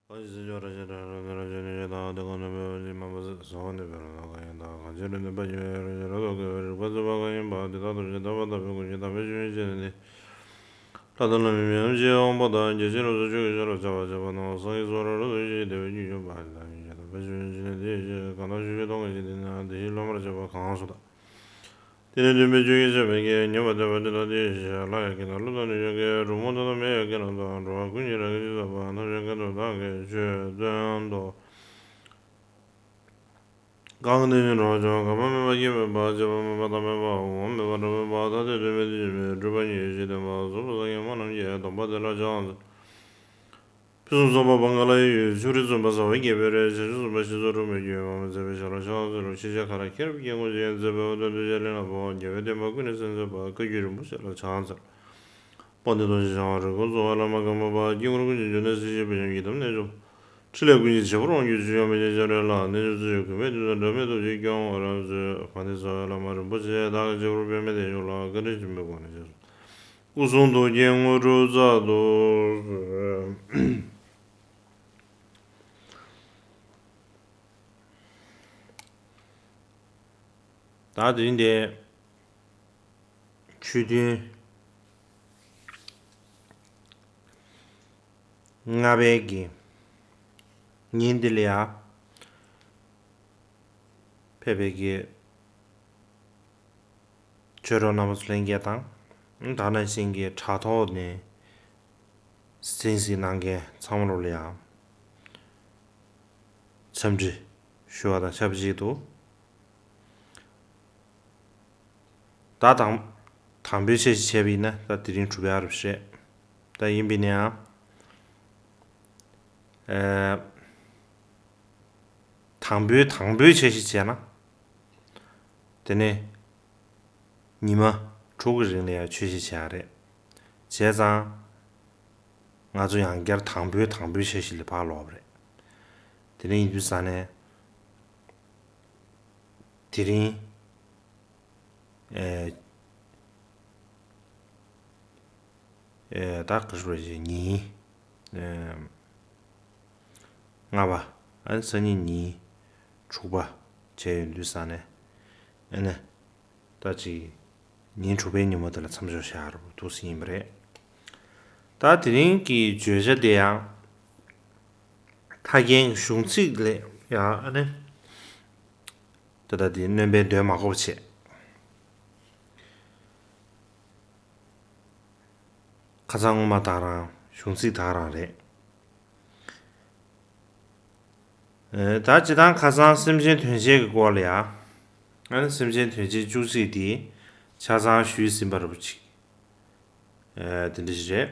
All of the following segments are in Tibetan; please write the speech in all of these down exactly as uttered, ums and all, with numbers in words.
གང་ཞིག་སེམས་མཆོག་རང་བཞིན་དྲན་རབ་ནི་རང་བྱུང་ནུས་ཤིང་དང་། དེ་ཀུན་རྣམ་པའི་དབང་ཕྱུག་མ་མོ་ཟེར་ཟེར་བ་ནི་བེར་ནག་གང་ཡིན་དང་། གང་ཕྱིར་འདུན་པ་སྐྱེ་བའི་རང་བཞིན་རབ་ཏུ་དགའ་བའི་རིག་པ་འཛིན་པ་གང་ཡིན་པ། དེ་དག་ཐམས་ཅད་དམ་པ་དག་པའི་སྐུ་ཞིང་དམ་པའི་ཆོས་ཉིད་ཅན་ནི། ལྷ་དང་ལྷ་མིན་མི་འམ་ཅིའི་དབང་པོ་དང་། རྒྱལ་ཆེན་རབ་ཏུ་ཕྱོགས་ཀྱི་ཕྱོགས་ལ་ཁྱབ་པར་བྱེད་པ་ནི། སངས་རྒྱས་གསུང་རབ་རབ་ཏུ་ཞི་བྱེད་བདེ་བའི་རྒྱུན་ཞུགས་པ། དེ་དག་ཉིད་ཀྱང་དམ་པའི་ཆོས་ཉིད་ཅན་ནི། དེ་ཡི་ཕྱིར་གང་དག་ཆོས་ཀྱི་སྟོང་གི་ཞིང་དེ་ན། དེ་བཞིན་སློབ་མར་བྱེད་པ་གང་སུ་དག། དེ་ནི་སྟོན་པའི་ཆོས་ཀྱི་ཆེ་བའི་ཉན་པར་འདོད་པ་དེ་དག་དེའི་ཕྱིར། ལྷ་ཡི་སྐད་དང་ཀླུ་དང་གནོད་སྦྱིན་སྐད། གྲུལ་བུམ་དག་དང་མི་ཡི་སྐད་རྣམས་དང་། འགྲོ་བ་ཀུན་གྱི་རང་གི་ཆོས་བསམ་པ། ཐམས་ཅད་སྐད་དུ་བདག་གིས་ཆོས་བསྟན་ཏོ། གང་གིས་དེ་བཞིན་འགྲོ་བ་སྤྱོད་པ། གང་མ་སྨད་པ་སྐྱེ་མེད་པ། སྤྱད་པ་མེད་པ་བདག་མེད་པ། འོང་བ་མེད་པ་གྲགས་མེད་པ། ཐ་དད་དོན་མེད་དེ་བཞིན་མེད། སྤྲོས་པ་ཉིད་ཡོད་ཅེས་བསྟན་པ། གཟུགས་པོ་སངས་རྒྱས་སྨོན་ལམ་གྱི། སྡོམ་པ་དེ་ལ་ཕྱག་འཚལ། ཕུན་སུམ་ཚོགས་པ་བང་ག་ལ་ཡི་ཡུལ། ཕྱོགས་རིས་གསུམ་པ་ཟ་ཧོར་གྱི་བེ་རོའི་ཕྱོགས། ཕྱོགས་གསུམ་པ་ཤེས་རབ་འཁྲུལ་མེད་རྒྱུད། མ་མོ་ཟེར་བའི་ཞྭ་ལུ་ཕྱག་འཚལ་ལོ། ཕྱི་ཕྱིར་མཁའ་ལ་ཁྱེར་བའི་དཀྱིལ་འཁོར་ཅན། མཛེས་པའི་འོད་ཟེར་འདུ་བྱེད་གླིང་ལ་ཕོག་རྒྱལ་བའི་བསྟན་པ་ཀུན་ནས་གསལ་མཛད་པ། བཀའ་བརྒྱུད་རིན་པོ་ཆེ་ལ་ཕྱག་འཚལ། དཔལ་ལྡན་རྡོ་རྗེ་འཆང་དབང་རིགས་ཀུན་གསུང་བ་བླ་མ་གར་མ་པ། དཀྱིལ་འཁོར་ཀུན་གྱི་འབྱུང་གནས་སྲིད་ཞིའི་དཔལ་ཡུམ་ཡི་དམ་རྣལ་འབྱོར་པ། ཕྲིན་ལས་ཀུན་གྱི་བྱེད་པོ་རང་རྒྱུད་ཆོས་སྐྱོང་མི་ཕྱེད་སྤྱན་རས་ལྷ། རྣལ་འབྱོར་སྩོལ་བའི་གུས་པས་དུས་དང་འབྲལ་མེད་ཐུགས་རྗེས་སྐྱོང་བར་མཛོད། ཕ་ནི་རྩ་བའི་བླ་མ་རིན་པོ་ཆེ་བདག་གིས་རྗེ་བོར་འབད་མེད་དེ་ཡོངས་ལ་བཀའ་དྲིན་ཆེན་པོས་དགོངས་ནས་ཕྱག་འཚལ། སྐུ་གསུང་ཐུགས་ཀྱི་དངོས་གྲུབ་སྩལ་དུ་གསོལ། ད་དེ་རིང་འདི་ཆོས་ཐུན་ལྔ་པའི་གི་ཉིན་འདི་ལ་ཡ་ཕེབས་པའི་གི་ཆོས་གྲོགས་རྣམ་པ་ཚོ་ལྷན་རྒྱས་དང་། དེ་ནང་བཞིན་གྱི་དྲ་ཐོག་ནས་གསན་གཟིགས་གནང་མཁན་ཚང་མ་ལོ་ལ་ཡང་འཚམས་འདྲི་ཞུ་བ་དང་ཆབས་ཅིག་ཏུ། ད་དང་། དང་པོའི་ཆ་ཞིག་བྱས་པ་ཡིན་ན་ད་དེ་རིང་གྲུབ་ཡག་རེད་པ། ད་ཡིན་པ་ཡིན་ན་ཡང་། ཨེ། དང་པོའི་དང་པོའི་ཆ་ཞིག་བྱས་ན། དེ་ནས་ཉི་མ་དྲུག་གི་རིང་ལ་ཡང་ཆོས་ཞིག་བྱས་ཡག་རེད། བྱས་ཙང་། ང་ཚོ་ཡང་བསྐྱར་དང་པོའི་དང་པོའི་ཆ་ཞིག་ལ་ཕར་ལོག་པ་རེད། དེ་ནས་ཡིན་དུས་ཙང་ནས། དེ་རིང་། ཨེ། ཨེ། ད་ག་ཚོད་རེད། ཉིན། ཨེ། ལྔ་པ། ཨ་ནི་སང་ཉིན་ཉིན་དྲུག་པ་བྱས་ཡོང་དུས་ཙང་ནས། ཨ་ནི། ད་ཅིག་ཉིན་དྲུག་པའི་ཉིན་མོ་དེ་ལ་མཚམས་འཇོག་བྱ་རུ་འདུག་སེ་ཡིན་པ་རེད། ད་དེ་རིང་གི་བརྗོད་བྱ་དེ་ཡང་། ཐར་རྒྱན་གཞུང་ཚིག་ལས་ཡང་ཨ་ནི། ད་ལྟ་དེ་སྣོན་པའི་འདོན་མ་དགོས་པ་བྱས། ཁ་སང་སྔོན་མ་དག་རང་གཞུང་ཚིག་དག་རང་རེད། ཨེ། ད་སྤྱིར་བཏང་ཁ་སང་སེམས་ཅན་དོན་བྱེད་ཀྱི་སྐོར་ལ་ཡ། ཨ་ནི་སེམས་ཅན་དོན་བྱེད་བཅུ་གཅིག་དེ་ཆ་ཚང་ཞུས་ཟིན་པ་རེད་པ་ཅིག་ཨེ། དེ་འདྲ་ཞིག་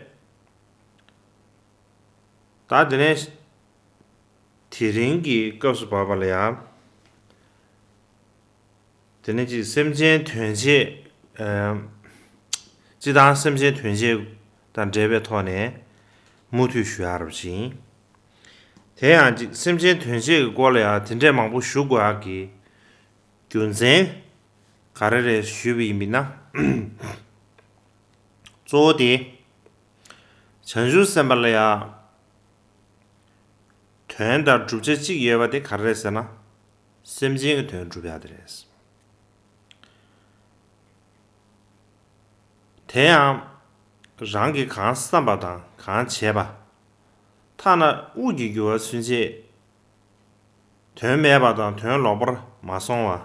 རེད། ད་དེ་ནས་དེ་རིང་གི་སྐབས་སུ་བབས་པ་ལ་ཡ། དེ་ནས་ཅིག་སེམས་ཅན་དོན་བྱེད། ཨ། སྤྱིར་བཏང་སེམས་ཅན་དོན་བྱེད་དང་འབྲེལ་བའི་ཐོག་ནས་མུ་མཐུད་ཞུ་ཡག་རེད་པ་ཅིག་དེ་ཡང་ཅིག་སེམས་ཅན་དོན་བྱེད་ཀྱི་སྐོར་ལ་ཡང་དེ་འདྲས་མང་པོ་ཞུ་དགོས་ཡག་གི་རྒྱུ་མཚན་ག་རེ་རེད་ཞུས་པ་ཡིན་པ་ཡིན་ན། གཙོ་བོ་དེ། བྱང་ཆུབ་སེམས་དཔའ་ལ་ཡང་དོན་དང་བསྒྲུབ་བྱ་གཅིག་ཡོད་པ་དེ་ག་རེ་རེད་ཟེར་ན། སེམས་ཅན་གྱི་དོན་སྒྲུབ་ཡག་དེ་རེད། དེ་ཡང་། རང་གིས་གང་བསམ་པ་དང་གང་བྱས་པ། ཐ་ན་དབུགས་ཀྱི་རྒྱུ་བ་ཚུན་ཆད། དོན་མེད་པ་དང་དོན་ལོག་པར་མ་སོང་བ།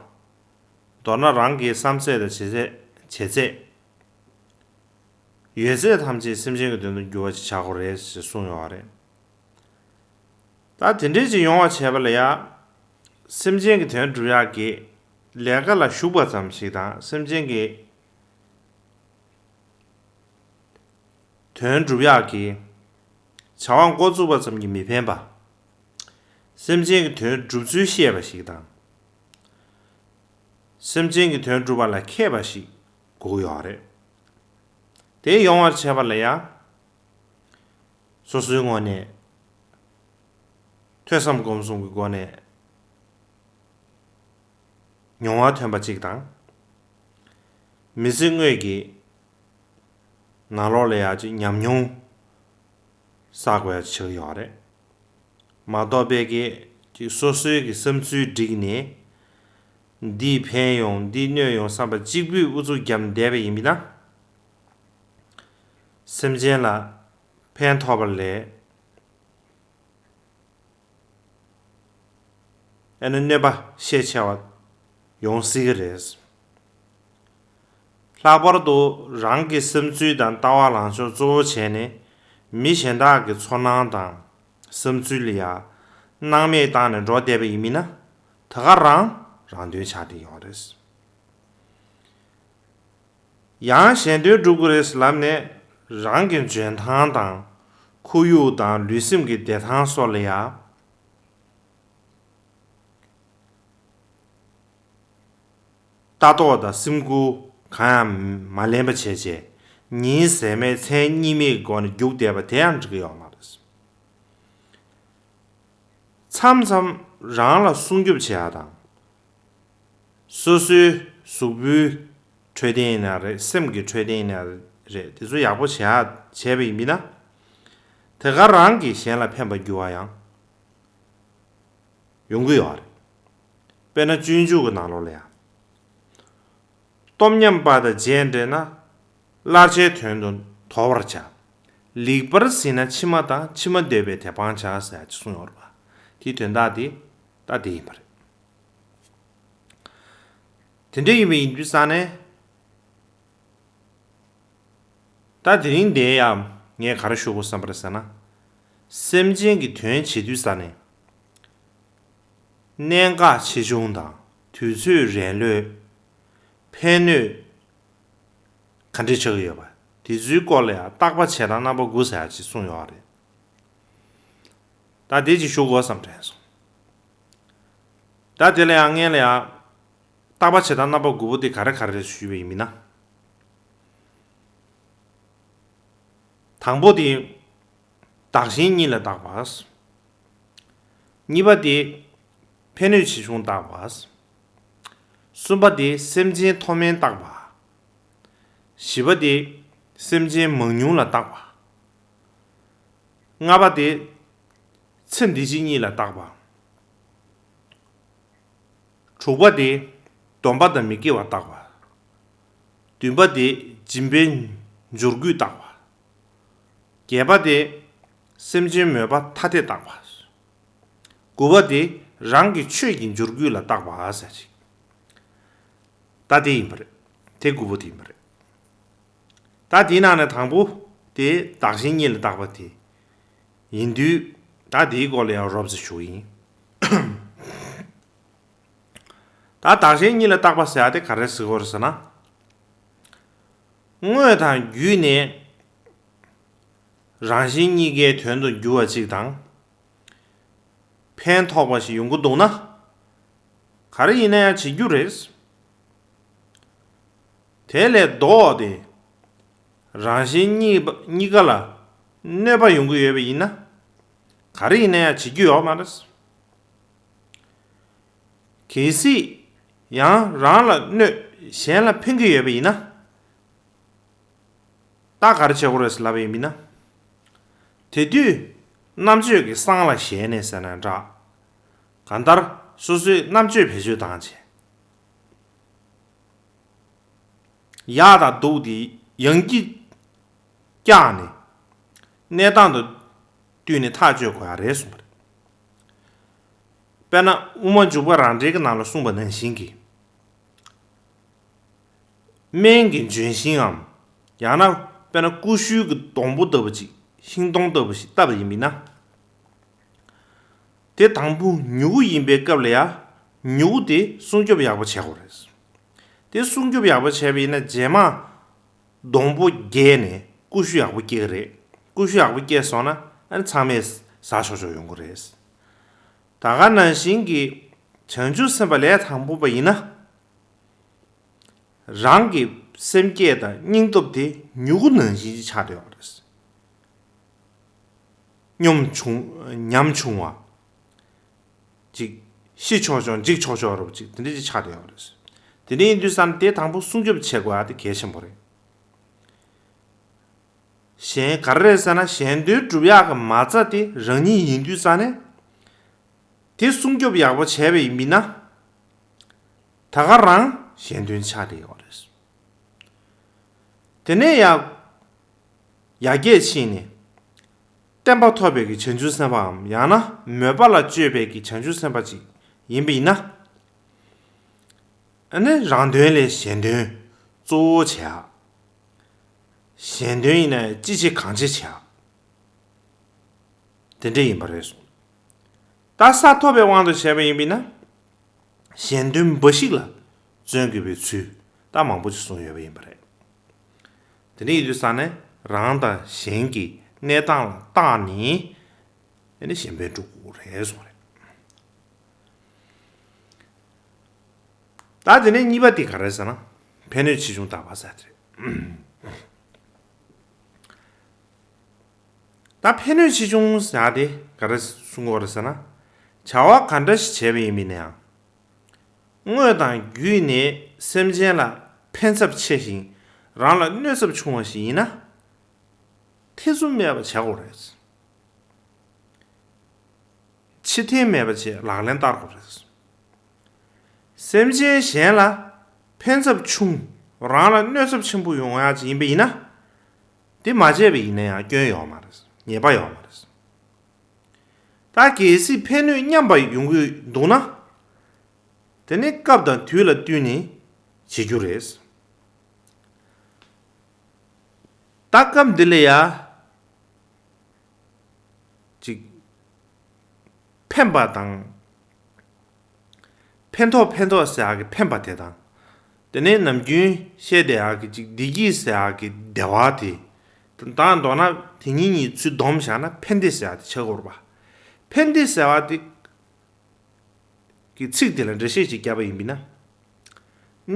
མདོར་ན་རང་གི་བསམ་ཚད་དང་བྱེད་ཚད། བྱེད་ཚད། ཡོད་ཚད་ཐམས་ཅད་སེམས་ཅན་གྱི་དོན་དུ་འགྱུར་བ་ཅིག་བྱ་དགོས་རེད་ཞེས་གསུངས་ཡོད་པ་རེད། ད་དེ་འདྲའི་ཅིག་ཡོང་བ་བྱས་པ་ལ་ཡ། སེམས་ཅན་གྱི་དོན་སྒྲུབ་ཡག་གི་ལས་ཀ་ལ་ཞུགས་པ་ཙམ་ཞིག་དང་སེམས་ཅན་གྱི་དོན་སྒྲུབ་ཡག་གི་བྱ་བ་འགོ་བཙུགས་པ་ཙམ་གྱིས་མི་ཕན་པ། སེམས་ཅན་གྱི་དོན་སྒྲུབ་ཚུལ་ཤེས་པ་ཞིག་དང་། སེམས་ཅན་གྱི་དོན་སྒྲུབ་པ་ལ་མཁས་པ་ཞིག་དགོས་ཀྱི་ཡོད་རེད། དེ་ཡོང་བར་བྱེད་པ་ལ་ཡང་། སོ་སོའི་ངོས་ནས་ཐོས་བསམ་སྒོམ་གསུམ་གྱི་སྒོ་ནས་མྱོང་བ་ཐོན་པ་གཅིག་དང་། མི་ཚེ་དངོས་ཀྱི་ནང་ལོགས་ལ་ཡ་གཅིག་ཉམས་མྱོང་བསགས་དགོས་ཡ་ཆགས་ཡོད་རེད། མ་གཏོགས་པའི་གི་ཅིག་སོ་སོའི་གི་བསམ་ཚུལ་བསྒྲིགས་ནས། འདིས་ཕན་ཡོང་འདིས་གནོད་ཡོང་བསམ་པ་གཅིག་པུས་ཨུ་ཚུགས་བརྒྱབ་བསྡད་པ་ཡིན་པ་ན། སེམས་ཅན་ལ་ཕན་ཐོགས་པ་ལས། ཨ་ནི་གནོད་པ་ཤས་ཆེ་བ་ཡོང་སྲིད་ཀྱི་རེད། ལྷག་པར་དུ་རང་གི་བསམ་ཚུལ་དང་ལྟ་བ་ལངས་ཕྱོགས་གཙོ་བོ་བྱས་ནས། མི་གཞན་དག་གི་ཚོར་སྣང་དང་བསམ་ཚུལ་ལ་ཡང་སྣང་མེད་བཏང་ནས་འགྲོ་བསྡད་པ་ཡིན་མིན་ན། ད་ག་རང་རང་དོན་ཆགས་བསྡད་ཡོད་རེད། ཡང་གཞན་དོན་སྒྲུབ་དགོས་རེད་ལབ་ནས། རང་གི་འཇོན་ཐང་དང་ཁོར་ཡུག་དང་ལུས་སེམས་ཀྱི་བདེ་ཐང་སོགས་ལ་ཡང་ལྟ་རྟོག་དང་སེམས་ཁུར་གང་ཡང་མ་ལེན་པ་བྱས་རྗེས། ཉིན་ཟད་མེད་མཚན་གཉིད་མེད་སྒོ་ནས་རྒྱུག་བསྡད་པ་དེ་ཡང་འགྲིག་གི་ཡོད་མ་རེད། མཚམས་མཚམས་རང་ལ་སྲུང་སྐྱོབ་བྱེད་ཡག་དང་། སོ་སོའི་གཟུགས་པོའི་འཕྲོད་བསྟེན་ཡིན་ན་རེད། སེམས་ཀྱི་འཕྲོད་བསྟེན་ཡིན་ན་རེད། དེ་ཚོ་ཡག་པོ་བྱེད་ཡག་བྱས་པ་ཡིན་པ་ན། དེ་ག་རང་གིས་གཞན་ལ་ཕན་པར་འགྱུར་བ་ཡང་ཡོང་གི་ཡོད་རེད། དཔེར་ན་སྤྱོད་འཇུག་གི་ནང་ལོགས་ལ་ཡང་། སྟོབས་མཉམ་པ་དང་རྗེས་འབྲེལ་ན། སླར་བྱའི་དོན་དུ་དོར་བར་བྱ། ལེགས་པར་གཟིགས་ན་ཕྱི་མ་དང་། ཕྱི་མ་འདོད་པས་དེ་སྤང་བྱ། ཟེར་ཅིག་གསུངས་ཡོད་རེད་པ། དེའི་དོན་དག་དེ་ད་དེ་ཡིན་པ་རེད། དེ་འདྲ་ཡིན་པ་ཡིན་དུས་ཙང་ནས། ད་དེ་རིང་འདིར་ཡང་ངས་ག་རེ་ཞུ་དགོས་བསམ་པ་རེད་ཟེར་ན། སེམས་ཅན་གྱི་དོན་བྱེད་དུས་ཙང་ནས། གནད་འགག་ཆེ་ཆུང་དང་དུས་ཚོད་རན་ལུགས། ཕན་གནོད་ག་འདྲ་ཆགས་ཀྱི་ཡོད་པ། དེ་ཚོའི་སྐོར་ལ་ཡང་བརྟག་པ་བྱེད་སྟངས་རྣམ་པ་དགུ་ཟེར་ཡག་ཅིག་གསུངས་ཡོད་རེད། ད་དེ་ཅིག་ཞུ་དགོས་བསམ་དྲན་སོང་། ད་དེ་ལ་ཡང་སྔོན་ལ་ཡང་བརྟག་པ་བྱེད་སྟངས་རྣམ་པ་དགུ་པོ་དེ་ག་རེ་ག་རེ་རེད་ཞུས་པ་ཡིན་མིན་ན། དང་པོ་དེ་བདག་གཞན་གཉིས་ལ་བརྟག་པ། གཉིས་པ་དེ་ཕན་གནོད་ཆེ་ཆུང་བརྟག་པ། གསུམ་པ་དེ་སེམས་ཅན་མཐོ་དམན་བརྟག་པ། བཞི་པ་དེ་སེམས་ཅན་མང་ཉུང་ལ་བརྟག་པ། ལྔ་པ་དེ་ཚེ་འདི་ཕྱི་གཉིས་ལ་བརྟག་པ། དྲུག་པ་དེ་སྡོམ་པ་དང་མི་དགེ་བ་བརྟག་པ། བདུན་པ་དེ་སྦྱིན་པའི་འབྱོར་རྒུད་བརྟག་པ། བརྒྱད་པ་དེ་སེམས་ཅན་མོས་པ་ཐ་དད་བརྟག་པ། དགུ་པ་དེ་རང་གི་ཆོས་ཀྱི་འབྱོར་རྒུད་ལ་བརྟག་པ་ཟེར་ཅིག་ད་དེ་ཡིན་པ་རེད། དེ་དགུ་པོ་དེ་ཡིན་པ་རེད། ད་དེའི་ནང་ནས་དང་པོ་དེ་བདག་གཞན་གཉིས་ལ་བརྟག་པ་དེ་ཡིན་དུས། ད་དེའི་སྐོར་ལ་ཡང་རོབ་ཙམ་ཞུ་གི་ཡིན། ད་བདག་གཞན་གཉིས་ལ་བརྟག་པ་ཟེར་ཡག་དེ་ག་རེ་ཟེར་དགོས་རེད་ཟེར་ན། དངོས་དང་བརྒྱུད་ནས་རང་གཞན་གཉིས་ཀའི་དོན་དུ་འགྱུར་བ་ཅིག་དང་། ཕན་ཐོགས་པ་ཞིག་ཡོང་གི་འདུག་ན། ག་རེ་ཡིན་ན་ཡང་བྱེད་རྒྱུ་རེད། དེ་ལས་ལྡོག་སྟེ། རང་གཞན་གཉིས་པ་གཉིས་ཀ་ལ་གནོད་པ་ཡོང་གི་ཡོད་པ་ཡིན་ན། ག་རེ་ཡིན་ན་ཡང་བྱེད་རྒྱུ་ཡོད་མ་རེད། གལ་སྲིད་ཡང་རང་ལ་གནོད། གཞན་ལ་ཕན་གྱི་ཡོད་པ་ཡིན་ན། ད་ག་རེ་བྱེད་དགོས་རེད་ཟེར་ལབ་པ་ཡིན་མིན་ན། དེ་དུས་རྣམ་དཔྱོད་ཀྱིས་སྲང་ལ་ཞེན་ནས་ཟེར་ན་འདྲ། གང་ལྟར་སོ་སོའི་རྣམ་དཔྱོད་བེད་སྤྱོད་བཏང་བྱས། ཡག་དང་སྡུག་དེ་ཡང་སྐྱིད་བཀྱག་ནས། གནས་སྟངས་དང་བསྟུན་ནས་ཐག་གཅོད་དགོས་ཡག་རེད་གསུངས་པ་རེད། དཔེར་ན་དབུ་མ་འཇུག་པ་རང་འགྲེལ་གྱི་ནང་ལ་གསུངས་པ་ནང་བཞིན་གྱི། སྨན་གྱི་ལྗོན་ཤིང་ངམ། ཡང་ན་དཔེར་ན་ཀུ་ཤུའི་གི་སྡོང་པོ་ལྟ་བུ་ཅིག་ཤིང་སྡོང་ལྟ་བུ་ཞིག་བཏབ་པ་ཡིན་མིན་ན། དེ་དང་པོ་མྱུ་གུ་ཡིན་པའི་སྐབས་ལ་ཡང་མྱུ་གུ་དེ་སྲུང་སྐྱོབ་ཡག་པོ་བྱེད་དགོས་རེད། དེ་སྲུང་སྐྱོབ་ཡག་པོ་བྱས་པ་ཡིན་ན་རྗེས་མ་སྡོང་པོ་རྒྱས་ནས་ཀུ་ཤུ་ཡག་པོ་སྐྱེ་གི་རེད། ཀུ་ཤུ་ཡག་པོ་སྐྱེས་སོང་ན་ཨ་ནི་ཚང་མས་ཟ་ཆོག་ཆོག་ཡོང་གི་རེད། ད་ག་ནང་བཞིན་གྱི་བྱང་ཆུབ་སེམས་དཔའ་ལས་དང་པོ་པ་ཡིན་ན། རང་གི་སེམས་བསྐྱེད་དང་སྙིང་སྟོབས་དེ་མྱུ་གུ་ནང་བཞིན་ཅིག་ཆགས་བསྡད་ཡོད་རེད། སྙོམས་ཆུང་ཉམ་ཆུང་བ། ཅིག་ཤི་ཆོག་ཆོག་འཇིག་ཆོག་ཆོག་རོབ་ཅིག་དེ་འདྲ་ཅིག་ཆགས་བསྡད་ཡོད་རེད། དེ་འདྲ་ཡིན་དུས་ཙང་དེ་དང་པོ་སྲུང་སྐྱོབ་བྱེད་དགོས་ཡག་དེ་གལ་ཆེན་པོ་རེད། གཞན་ག་རེ་རེད་ཟེར་ན་གཞན་དོན་སྒྲུབ་ཡག་གི་མ་རྩ་དེ་རང་ཉིད་ཡིན་དུས་ཙང་ནས། དེ་སྲུང་སྐྱོབ་ཡག་པོ་བྱས་པ་ཡིན་པས་ན། ད་ག་རང་གཞན་དོན་ཆགས་བསྡད་ཡོད་རེད། དེ་ནས་ཡང་ཡར་རྒྱས་ཕྱིན་ནས་བརྟན་པ་ཐོབ་པའི་གི་བྱང་ཆུབ་སེམས་དཔའམ་ཡང་ན་མོས་པ་ལ་སྤྱོད་པའི་གི་བྱང་ཆུབ་སེམས་དཔའ་ཅིག་ཡིན་པ་ཡིན་ན། ཨ་ནི་རང་དོན་ལས་གཞན་དོན་གཙོ་བོ་བྱེད་ཨ། གཞན་དོན་ཡིན་ན་ཅི་བྱེད་གང་བྱེད་བྱེད་ཨ། དེ་འདྲ་ཡིན་པ་རེད་གསུངས། ད་ས་ཐོབ་པའི་དབང་དུ་བྱས་པ་ཡིན་པས་ན། གཞན་དོན་འབའ་ཞིག་ལ་བརྩོན་དགོས་པའི་ཚུལ་ད་མང་པོ་ཅིག་གསུངས་ཡོད་པ་ཡིན་པ་རེད། དེ་འདྲ་ཡིན་དུས་ཙང་ནས་རང་དང་གཞན་གྱི་གནས་སྟངས་ལ་བརྟགས་ནས་ཨ་ནི་གཞན་ཕན་སྒྲུབ་དགོས་རེད་གསུངས་རེད། ད་དེ་ནས་གཉིས་པ་དེ་ག་རེ་ཟེར་ན། ཕན་གནོད་ཆེ་ཆུང་བརྟག་པ་ཟེར་དེ་རེད། ད་ཕན་གནོད་ཆེ་ཆུང་ཟེར་དེ་ག་རེ་གསུང་གི་ཡོད་རེད་ཟེར་ན། བྱ་བ་ག་འདྲ་ཞིག་བྱས་པ་ཡིན་མིན་ན་ཡང་། དངོས་དང་བརྒྱུད་ནས་སེམས་ཅན་ལ་ཕན་ཚབས་ཆེ་ཞིང་རང་ལ་གནོད་ཚབས་ཆུང་བ་ཞིག་ཡིན་ན། ཐེ་ཚོམ་མེད་པར་བྱ་དགོས་རེད། ཕྱི་འཐེན་མེད་པ་བྱས་ལག་ལེན་བསྟར་དགོས་རེད། སེམས་ཅན་གཞན་ལ་ཕན་ཚབས་ཆུང་རང་ལ་གནོད་ཚབས་ཆེན་པོ་ཡོང་ཡག་ཅིག་ཡིན་པ་ཡིན་ན། དེ་མ་བྱས་པ་ཡིན་ན་ཡང་སྐྱོན་ཡོད་མ་རེད། ཉེས་པ་ཡོད་མ་རེད། ད་གལ་སྲིད་ཕན་གནོད་མཉམ་པ་ཡོང་གི་འདུག་ན། དེ་ནི་སྐབས་དང་དུས་ལ་བསྟུན་ནས་བྱེད་རྒྱུ་རེད། ད་སྐབས་འདི་ལ་ཡ། ཅིག་ཕན་པ་དང་། ཕན་ཐོགས་ཕན་ཐོགས་ཟེར་ཡག་གི་ཕན་པ་དེ་དང་། དེ་ནས་ནམ་རྒྱུན་བཤད་བསྡད་ཡག་གི་ཅིག་བདེ་སྐྱིད་ཟེར་ཡག་གི་བདེ་བ་དེ། ད་མདོར་ན་དེ་གཉིས་གཉིས་ཚུར་བསྡོམས་བཞག་ན་ཕན་བདེ་ཟེར་ཡག་དེ་ཆགས་ཀྱི་ཡོད་རེད་པ། ཕན་བདེ་ཟེར་བ་དེ་གི་ཚིག་དེ་ལ་འགྲེལ་བཤད་ཅིག་བརྒྱབ་པ་ཡིན་པས་ན།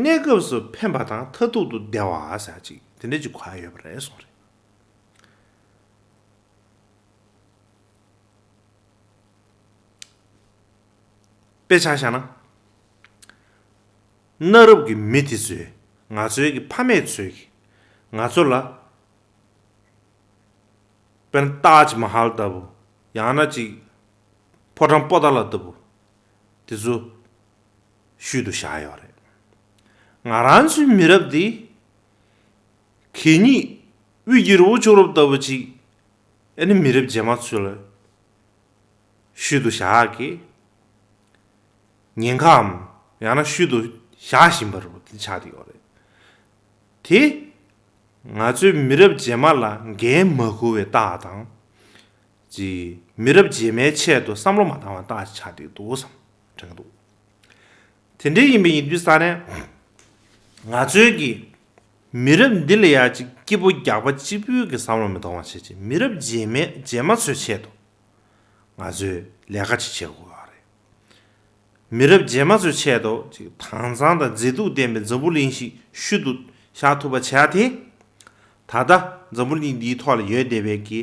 གནས་སྐབས་སུ་ཕན་པ་དང་མཐར་ཐུག་ཏུ་བདེ་བ་ཟེར་ཡག་ཅིག་དེ་འདྲ་ཅིག་གོ་ཡག་ཡོད་པ་རེད་གསུངས་རེད། དཔེ་ཆ་བཞག་ན། གནའ་རབས་ཀྱི་མི་དེ་ཚོས་ང་ཚོའི་གི་ཕ་མེས་ཚོས་ཀྱི་ང་ཚོ་ལ། དཔེར་ན་ཏཱཇ་མ་ཧལ་ལྟ་བུ། ཡང་ན་ཅིག་ཕོ་བྲང་པོ་ཏཱ་ལ་ལྟ་བུ། དེ་ཚོ་ཤུལ་དུ་བཞག་ཡོད་རེད། ང་རང་ཚོའི་མི་རབས་འདི། གད་སྙིགས་དབུས་ཀྱི་རི་བོ་མཆོག་རོབ་ལྟ་བུ་ཅིག་ཨ་ནི་མི་རབས་རྗེས་མ་ཚོ་ལ་ཤུལ་དུ་བཞག་གི་ཉེན་ཁའམ་ཡང་ན་ཤུལ་དུ་བཞག་བཞིན་པ་རེད་པ། དེ་ཆགས་བསྡད་ཡོད་རེད། དེ་ང་ཚོའི་མི་རབས་རྗེས་མ་ལ་འགན་མ་འཁུར་བའི་རྟགས་དང་། ཅིག་མི་རབས་རྗེས་མའི་ཆེད་དུ་བསམ་བློ་མ་བཏང་བའི་རྟགས་ཆགས་བསྡད་འདུག་བསམ་དྲན་གྱི་འདུག་དེ་འདྲ་ཡིན་པ་ཡིན་དུས་ཙང་ནས། ང་ཚོའི་གི་མི་རབས་འདི་ལ་ཡ་ཅིག་སྐྱིད་པོ་རྒྱག་པ་གཅིག་པུའི་གི་བསམ་བློ་མི་གཏོང་བ་བྱེད་ཅིག་མི་རབས་རྗེས་མའི་རྗེས་མ་ཚོའི་ཆེད་དུ་ང་ཚོས་ལས་ཀ་ཅིག་བྱེད་དགོས་པ་རེད། མི་རབས་རྗེས་མ་ཚོའི་ཆེད་དུ་ཅིག་དྭངས་གཙང་དང་མཛེས་སྡུག་ལྡན་པའི་འཛམ་བུ་གླིང་ཞིག་ཤུལ་དུ་བཞག་ཐུབ་པ་བྱས་ཏེ། ད་ལྟ་འཛམ་བུ་གླིང་འདིའི་ཐོག་ལ་ཡོད་བསྡད་པའི་གི་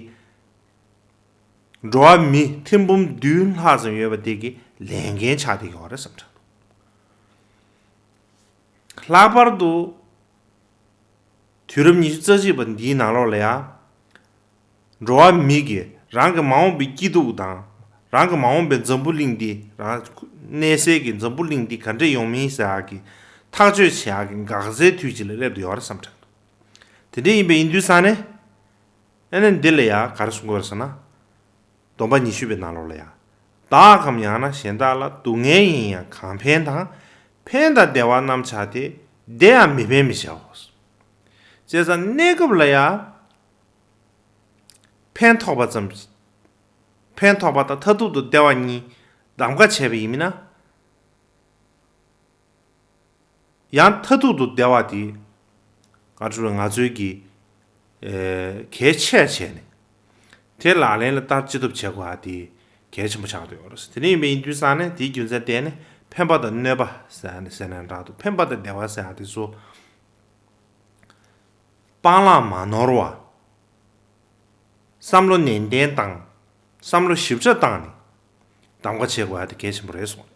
འགྲོ་བ་མི་ཐེར་འབུམ་བདུན་ལྷག་ཙམ་ཡོད་པ་དེ་གི་ལས་འགན་ཆགས་བསྡད་ཡོད་རེད་བསམ་དྲན་འདུག་ལྷག་པར་དུ་དུས་རབས་ཉི་ཤུ་རྩ་གཅིག་པ་འདིའི་ནང་ལོགས་ལ་ཡང་འགྲོ་བ་མི་གིས་རང་གི་མ་འོངས་པའི་སྐྱིད་སྡུག་དང་། རང་གི་མ་འོངས་པའི་འཛམ་བུ་གླིང་འདི། རང་གནས་སའི་གི་འཛམ་བུ་གླིང་འདི་ག་འདྲ་ཡོང་མིན་ཟེར་ཡག་གི་ཐག་གཅོད་བྱེད་ཡག་གི་འགག་རྩའི་དུས་གཅིག་ལ་སླེབས་བསྡད་ཡོད་རེད་བསམ་དྲན་འདུག་དེ་འདྲ་ཡིན་པ་ཡིན་དུས་ཙང་ནས། ཨ་ནི་འདི་ལ་ཡང་ག་རེ་གསུང་གི་ཡོད་རེད་ཟེར་ན། སྡོམ་པ་ཉི་ཤུ་པའི་ནང་ལོགས་ལ་ཡང་། བདག་གམ་ཡང་ན་གཞན་དག་ལ་སྡུག་བསྔལ་ཡིན་ཡང་གང་ཕན་དང་། ཕན་དང་བདེ་བ་རྣམས་བྱ་སྟེ། བདེ་ཡང་མི་ཕན་མི་བྱའོ། བྱས་ཙང་གནས་སྐབས་ལ་ཡང་ཕན་ཐོགས་པ་ཙམ། ཕན་ཐོགས་པ་དང་མཐར་ཐུག་ཏུ་བདེ་བ་གཉིས་གདམ་ག་བྱས་པ་ཡིན་མིན་ན། ཡང་མཐར་ཐུག་ཏུ་བདེ་བ་དེ་ང་ཚོ་ང་ཚོའི་གི་ཨེ་གལ་ཆེ་བྱས་ནས་དེ་ལག་ལེན་ལ་བསྟར་ཅི་ཐུབ་བྱེད་དགོས་པ་དེ་གལ་ཆེན་པོ་ཆགས་ཀྱི་ཡོད་རེད། དེ་ནས་ཡིན་པ་ཡིན་དུས་ཙང་ནས་དེའི་རྒྱུ་མཚན་བརྟེན་ནས་ཕན་པ་དང་གནོད་པ་ཟེར་ནས་ཟེར་ན་འདྲ་འདུག་ཕན་པ་དང་བདེ་བ་ཟེར་ཡག་དེ་ཚོ་སྤང་བླང་མ་ནོར་བ། བསམ་བློ་ནན་ཏན་བཏང་། བསམ་བློ་ཞིབ་ཕྲ་བཏང་ནས་གདམ་ག་བྱེད་དགོས་ཡ་དེ་གལ་ཆེན་པོ་རེད་གསུངས།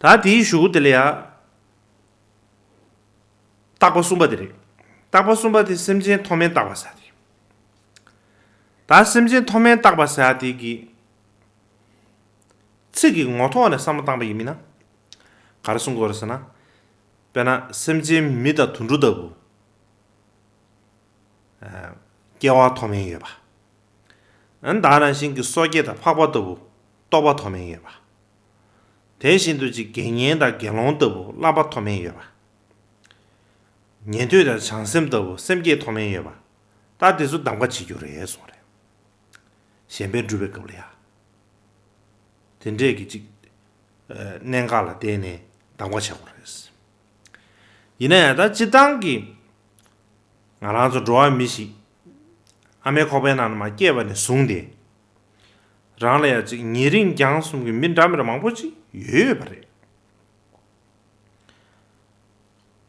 ད་དེའི་གཞུག་གུ་དེ་ལ་ཡ། བརྟག་པ་གསུམ་པ་དེ་རེད། བརྟག་པ་གསུམ་པ་དེ་སེམས་ཅན་མཐོ་དམན་བརྟག་པ་ཟེར་ཡ་དེ། ད་སེམས་ཅན་མཐོ་དམན་བརྟག་པ་ཟེར་ཡ་དེ་གི། གཅིག་གི་ངོ་ཐོག་ནས་བསམ་བློ་བཏང་པ་ཡིན་མིན་ན། ག་རེ་གསུང་དགོས་རེད་ཟེར་ན། དཔེར་ན་སེམས་ཅན་མི་དང་དུད་འགྲོ་ལྟ་བུ། ཨ། སྐྱེ་བ་ཐོག་མེད་ཡོད་པ། ཨ་ནི་ད་ག་ནང་བཞིན་གྱི་སོ་སྐྱེ་དང་ཕག་པ་ལྟ་བུ་རྟོགས་པ་ཐོག་མེད་ཡོད་པ། དེ་བཞིན་དུ་ཅིག་དགེ་བསྙེན་དང་དགེ་སློང་ལྟ་བུ་བསླབ་པ་ཐོག་མེད་ཡོད་པ། ཉན་ཐོས་དང་བྱང་སེམས་ལྟ་བུ་སེམས་བསྐྱེད་ཐོག་མེད་ཡོད་པ། ད་དེ་ཚོ་གདམ་ག་བྱེད་རྒྱུ་རེད་གསུངས་རེད། གཞན་ཕན་སྒྲུབ་པའི་སྐབས་ལ་ཡ། དེ་འདྲས་ཀྱི་ཅིག་ཨ། གནད་འགག་ལ་བརྟེན་ནས་གདམ་ག་བྱེད་དགོས་རེད། ཡིན་ན་ཡང་ད་སྤྱིར་བཏང་གི་ང་རང་ཚོ་འགྲོ་བ་མི་ཞིག་ཨ་མའི་ཁོག་པའི་ནང་ལ་མར་སྐྱེས་པ་ནས་བཟུང་སྟེ། རང་ལ་ཡང་ཅིག་ཉེ་རིང་རྒྱང་གསུམ་གྱི་མི་འདྲ་མི་འདྲ་མང་པོ་ཅིག་ཡོད་ཡོད་པ་རེད།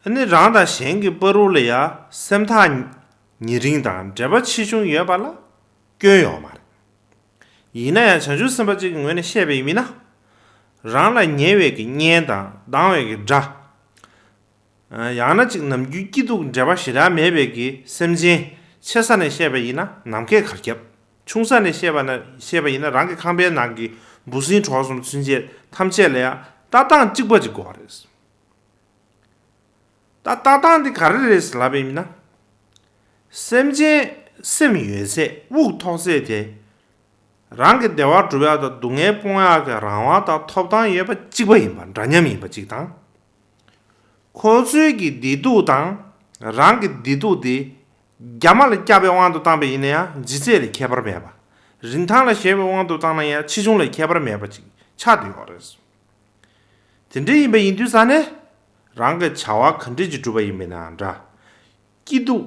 ཨ་ནི་རང་དང་གཞན་གྱི་བར་དུ་ལ་ཡང་སེམས་ཐག་ཉེ་རིང་དང་འབྲེལ་བ་ཆེ་ཆུང་ཡོད་པ་ལ་སྐྱོན་ཡོད་མ་རེད། ཡིན་ན་ཡང་བྱང་ཆུབ་སེམས་དཔའ་གཅིག་གི་ངོས་ནས་བཤད་པ་ཡིན་མིན་ན། རང་ལ་ཉེ་བའི་གི་གཉེན་དང་སྡང་བའི་གི་དགྲ། ཡང་ན་ཅིག་ནམ་རྒྱུན་སྐྱིད་སྡུག་འབྲེལ་བ་ཞེ་དྲག་མེད་པའི་གི་སེམས་ཅན་ཆེ་ས་ནས་བཤད་པ་ཡིན་ན་ནམ་མཁའི་གར་ཁྱབ། ཆུང་ས་ནས་བཤད་པ་ན་བཤད་པ་ཡིན་ན་རང་གི་ཁང་པའི་ནང་གི་འབུ་སྲིན་གྲོགས་གསུམ་ཚུན་ཆད་ཐམས་ཅད་ལ་ཡང་ལྟ་སྟངས་གཅིག་པ་གཅིག་དགོས་པ་རེད། ད་ལྟ་སྟངས་འདི་ག་རེ་རེད་ཟེར་ལབ་པ་ཡིན་ན། སེམས་ཅན་སེམས་ཡོད་ཚད་དབུགས་ཐོགས་ཚད་དེ། རང་གི་བདེ་བ་སྒྲུབ་ཡག་དང་སྡུག་བསྔལ་སྤོང་ཡག་གི་རང་དབང་དང་ཐོབ་ཐང་ཡོད་པ་གཅིག་པ་ཡིན་པ་འདྲ་མཉམ་ཡིན་པ་གཅིག་དང་། ཁོ་ཚོའི་གི་བདེ་སྡུག་དང་རང་གི་བདེ་སྡུག་དེ་རྒྱ་མ་ལ་བསྐྱབས་པའི་དབང་དུ་བཏང་པ་ཡིན་ན་ཡང་ལྗིད་ཚད་ལ་ཁྱད་པར་མེད་པ། རིན་ཐང་ལ་བཞག་པའི་དབང་དུ་བཏང་ན་ཡང་ཆེ་ཆུང་ལ་ཁྱད་པར་མེད་པ་ཅིག་ཆགས་བསྡད་ཡོད་རེད། དེ་འདྲ་ཡིན་པ་ཡིན་དུས་ཙང་ནས་རང་གི་བྱ་བ་ག་འདྲས་ཅིག་སྒྲུབ་པ་ཡིན་པ་ཡིན་ན་ཡང་འདྲ། སྐྱིད་སྡུག་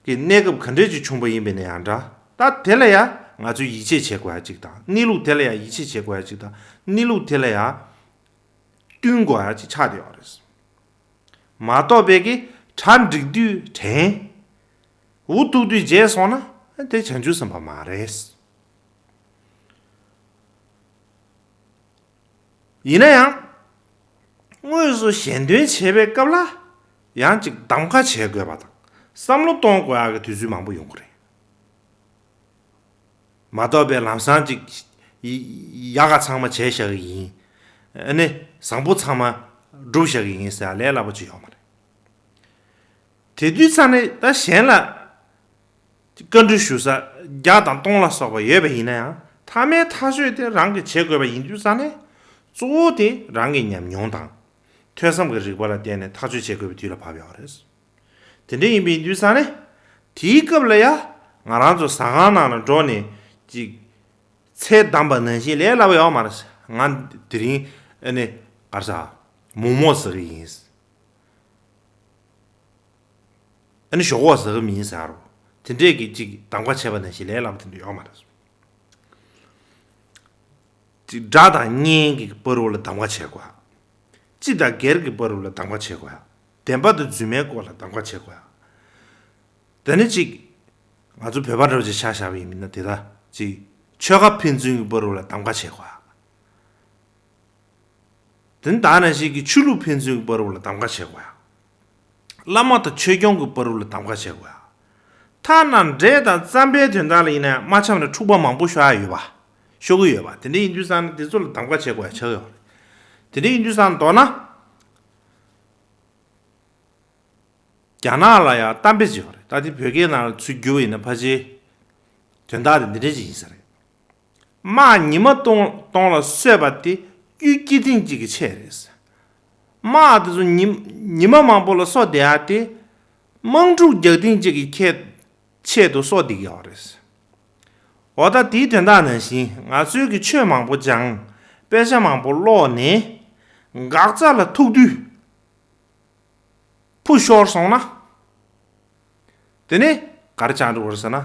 གི་གནས་སྐབས་ག་འདྲས་ཅིག་བྱུང་པ་ཡིན་པ་ཡིན་ན་ཡང་འདྲ། ད་དེ་ལ་ཡང་ང་ཚོས་ཡིད་ཆེས་བྱེད་དགོས་ཡ་གཅིག་དང་གནས་ལུགས་དེ་ལ་ཡང་ཡིད་ཆེས་བྱེད་དགོས་ཡ་གཅིག་དང་གནས་ལུགས་དེ་ལ་ཡང་བསྟུན་དགོས་ཡ་གཅིག་ཆགས་བསྡད་ཡོད་རེད། མ་གཏོགས་པའི་གི་གྲ་འགྲིག་དུས་དྲན། འུ་ཐུག་དུས་བརྗེད་སོང་ན་དེ་བྱང་ཆུབ་སེམས་དཔའ་མ་རེད། ཡིན་ན་ཡང་། དངོས་སུ་གཞན་དོན་བྱེད་པའི་སྐབས་ལ་ཡང་ཅིག་གདམ་ག་བྱེད་དགོས་པ་དང་བསམ་བློ་གཏོང་དགོས་ཡག་གི་དུས་ཚོད་མང་པོ་ཡོང་གི་རེད། མ་གཏོགས་པའི་ལམ་སང་ཅིག་ཡ་ག་ཚང་མ་བྱས་བཞག་གི་ཡིན། ཨ་ནི་བཟང་པོ་ཚང་མ་སྒྲུབ་བཞག་གི་ཡིན་ཟེར་ཡ་ལས་སླ་པོ་ཅིག་ཡོད་མ་རེད། དེ་དུས་ཙང་ནས་ད་གཞན་ལ་བཀའ་འདྲི་ཞུ་ས་བརྒྱ་དང་སྟོང་ལ་སོགས་པ་ཡོད་པ་ཡིན་ན་ཡང་མཐའ་མའི་ཐག་གཅོད་དེ་རང་གིས་བྱེད་དགོས་པ་ཡིན་དུས་ཙང་ནས་གཙོ་བོ་དེ་རང་གི་ཉམས་མྱོང་དང་ཐོས་བསམ་གྱི་རིག་པ་ལ་བརྟེན་ནས་ཐག་གཅོད་བྱེད་དགོས་པའི་དུས་ལ་བབ་ཡོད་རེད། དེ་འདྲ་ཡིན་པ་ཡིན་དུས་ཙང་ནས་དེའི་སྐབས་ལ་ཡ་ང་རང་ཚོ་ཟ་ཁང་ནང་ལ་འགྲོ་ནས་ཅིག་ཚལ་བསྡམས་པ་ནང་བཞིན་ལས་སླ་པོ་ཡོད་མ་རེད། ང་དེ་རིང་ཨ་ནི་ག་རེ་ཟ་མོག་མོག་ཟ་གི་ཡིན། ཨ་ནི་ཞོག་ཁོག་ཟ་གི་མིན་ཟེར་རོ། དེ་འདྲས་ཀྱི་ཅིག་གདམ་ག་བྱས་པ་ནང་བཞིན་ལས་སླ་པོ་དེ་འདྲ་ཡོད་མ་རེད། ཅིག་དགྲ་དང་གཉེན་གྱི་བར་དུ་ལ་གདམ་ག་བྱེད་དགོས། སྤྱི་དང་སྒེར་གྱི་བར་དུ་ལ་གདམ་ག་བྱེད་དགོས། བདེན་པ་དང་རྫུན་མའི་སྐོར་ལ་གདམ་ག་བྱེད་དགོས། དེ་ནི་ཅིག་ང་ཚོ་བོད་པ་འདྲ་བོ་ཅིག་ཆ་བཞག་པ་ཡིན་མིན་ན་དེ་ལྟ་ཅིག་ཆོལ་ཁ་ཕན་ཚུན་གྱི་བར་དུ་ལ་གདམ་ག་བྱེད་དགོས། དེ་ནི་ད་ནང་བཞིན་གྱི་ཆོས་ལུགས་ཕན་ཚུན་གྱི་བར་དུ་ལ་གདམ་ག་བྱེད་དགོས་ཡ། བླ་མ་དང་ཆོས་སྐྱོང་གི་བར་དུ་ལ་གདམ་ག་བྱེད་དགོས་ཡ། ཐ་ན་འབྲས་དང་རྩམ་པའི་དོན་དག་ལ་ཡིན་ན་ཡང་མ་འཆམ་ན་འཁྲུག་པ་མང་པོ་ཤོར་ཡ་ཡོད་པ། ཤོར་གི་ཡོད་པ། དེ་འདྲ་ཡིན་དུས་ཙང་ནས་དེ་ཚོ་ལ་གདམ་ག་བྱེད་དགོས་ཡ་ཆགས་ཡོད་རེད། དེ་འདྲ་ཡིན་དུས་ཙང་མདོར་ན། རྒྱ་ནག་ལ་ཡང་གཏམ་དཔེ་ཅིག་ཡོད་རེད། ད་དེ་བོད་སྐད་ནང་ལ་ཚུར་བསྒྱུར་བ་ཡིན་ན་ཕལ་ཆེར་དོན་དག་དེ་འདི་འདྲ་ཅིག་ཡིན་ས་རེད། དམག་ཉི་མ་སྟོང་སྟོང་ལ་གསོད་པ་དེ་གཡུལ་སྐྱེལ་ཐེངས་གཅིག་གི་ཆེད་རེད། དམག་དེ་ཚོ་ཉི་ཉི་མ་མང་པོ་ལ་གསོ་བསྡད་ཡ་དེ་དམག་འཁྲུག་རྒྱག་ཐེངས་གཅིག་གི་ཁྱད་ཆེད་དུ་གསོ་བསྡད་ཀྱི་ཡོད་རེད། འོ་ད་དེའི་དོན་དག་ནང་བཞིན་ང་ཚོའི་གི་ཆོས་མང་པོ་སྦྱངས། དཔེ་ཆ་མང་པོ་ཀློག་ནས་འགག་རྩ་ལ་ཐུག་དུས། ཕུ་ཤོར་སོང་ན། དེ་ནས་ག་རེ་ཆགས་འགྲོ་གི་རེད་ཟེར་ན།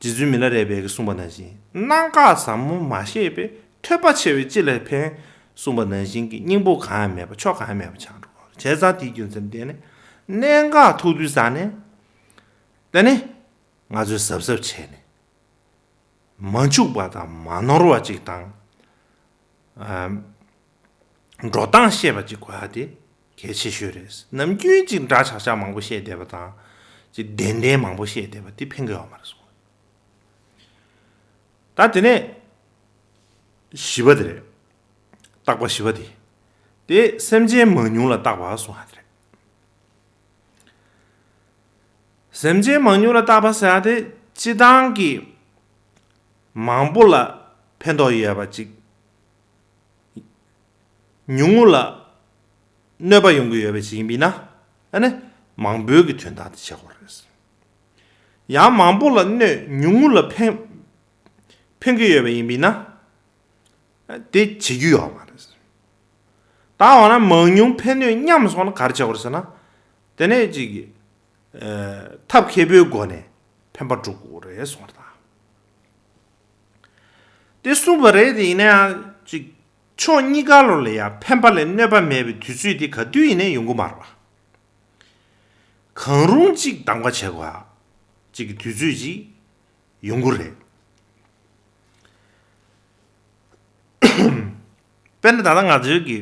རྗེ་བཙུན་མི་ལ་རས་པས་གསུངས་པ་ནང་བཞིན་གནད་འགག་ཟབ་མོ་མ་ཤེས་པས་ཐོས་པ་ཆེ་བས་ཅི་ལ་ཕན་གསུངས་པ་ནང་བཞིན་གྱི་སྙིང་པོ་གང་ཡང་མེད་པ་ཕྱོགས་གང་ཡང་མེད་པ་ཆགས་འགྲོ་གི་རེད། བྱས་ཙང་དེའི་རྒྱུ་མཚན་དེ་ནི་གནད་འགག་ཐུག་དུས་ཙང་ནས་དེ་ནི་ང་ཚོས་གཟབ་གཟབ་བྱས་ནས། མ་འཆུག་པ་དང་མ་ནོར་བ་ཅིག་དང་། ཨ། འགྲོ་སྟངས་ཤེས་པ་ཅིག་དགོས་ཡ་དེ་གལ་ཆེ་ཤོས་རེད། ནམ་རྒྱུན་ཅིག་འདྲ་ཆགས་ཆགས་མང་པོ་བཤད་བསྡད་པ་དང་། ཅིག་བདེན་བདེན་མང་པོ་བཤད་བསྡད་པ་དེ་ཕན་གི་ཡོད་མ་རེད་གསུངས། ད་དེ་ནས་ བཞི་པ་དེ་རེད། བརྟག་པ་བཞི་པ་དེ། དེ་སེམས་ཅན་མང་ཉུང་ལ་བརྟག་པ་གསུངས་པ་དེ་རེད། སེམས་ཅན་མང་ཉུང་ལ་བརྟག་པ་ཟེར་ཡ་དེ་སྤྱིར་བཏང་གི་མང་པོ་ལ་ཕན་ཐོགས་ཡོད་པ་གཅིག་ཉུང་ངུ་ལ་གནོད་པ་ཡོང་གི་ཡོད་པ་ཞིག་ཡིན་པས་ན། ཨ་ནི་མང་པོའི་གི་དོན་དག་དེ་བྱེད་དགོས་རེད། ཡང་མང་པོ་ལ་གནོད་ཉུང་ངུ་ལ་ཕན་ཕན་གྱི་ཡོད་པ་ཡིན་པས་ན། དེ་བྱེད་རྒྱུ་ཡོད་མ་རེད། ད་འོ་ན་མང་ཉུང་ཕན་གནོད་མཉམ་སོང་ན་ག་རེ་བྱེད་དགོས་རེད་ཟེར་ན། དེ་ནས་ཅིག་ཨ་ཐབས་མཁས་པོའི་སྒོ་ནས་ཕན་པ་སྒྲུབ་དགོས་རེད་གསུངས་པ་རེད་ད། དེ་གསུངས་པ་རེད་དེ་ཡིན་ན་ཡང་ཅིག་ཕྱོགས་གཉིས་ཀ་ལོ་ལ་ཡང་ཕན་པ་ལས་གནོད་པ་མེད་པའི་དུས་ཚོད་དེ་ག་དུས་ཡིན་ནའི་ཡོང་གི་མ་རེད་པ། གང་རུང་ཅིག་གདམ་ག་བྱེད་དགོས་ཡ་ཅིག་གི་དུས་ཚོད་ཅིག་ཡོང་གི་རེད། དཔེར་ན་ད་ལྟ་ང་ཚོའི་གི་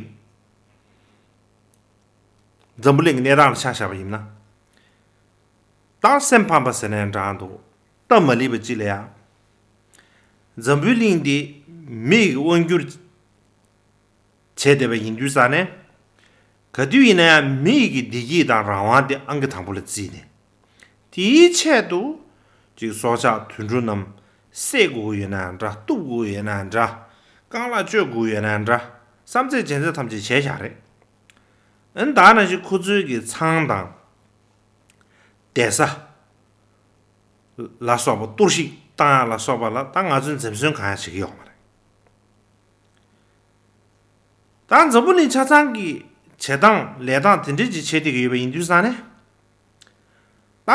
འཛམ་བུ་གླིང་གི་གནས་སྟངས་ལ་ཆ་བཞག་པ་ཡིན་ན། ད་སེམས་ཕམ་པ་ཟེར་ནའི་འདྲ་འདུག་སྟབས་མ་ལེགས་པ་ཅིག་ལ་ཡ། འཛམ་བུའི་གླིང་འདི་མི་ཡིས་དབང་བསྒྱུར་བྱས་བསྡད་པ་ཡིན་དུས་ཙང་ནས། ག་དུས་ཡིན་ན་ཡང་མི་ཡི་གི་བདེ་སྐྱིད་དང་རང་དབང་དེ་ཨང་ཀི་དང་པོ་ལ་བརྩིས་ནས། དེའི་ཆེད་དུ་ཅིག་སྲོག་ཆགས་དུད་འགྲོ་རྣམས་བསད་དགོས་ཀྱི་ཡོད་ན་འདྲ། གཏུབ་དགོས་ཀྱི་ཡོད་ན་འདྲ། རྐང་ལག་གཅོད་དགོས་ཀྱི་ཡོད་ན་འདྲ། བསམ་ཚད་བྱེད་ཚད་ཐམས་ཅད་བྱས་བཞག་རེད། ཨ་ནི་ད་ནང་བཞིན་ཁོ་ཚོའི་གི་ཚང་དང་བསྡད་ས་ལ་སོགས་པ་གཏོར་བཤིག་བཏང་ཡ་ལ་སོགས་པ་ལ་ད་ང་ཚོས་འཛེམ་ཟོན་གང་ཡང་བྱེད་ཀྱི་ཡོད་མ་རེད། ད་འཛམ་བུ་གླིང་ཆ་ཚང་གི་བྱེད་སྟངས་ལས་སྟངས་དེ་འདྲས་ཅིག་བྱེད་བསྡད་ཀྱི་ཡོད་པ་ཡིན་དུས་ཙང་ནས། ད་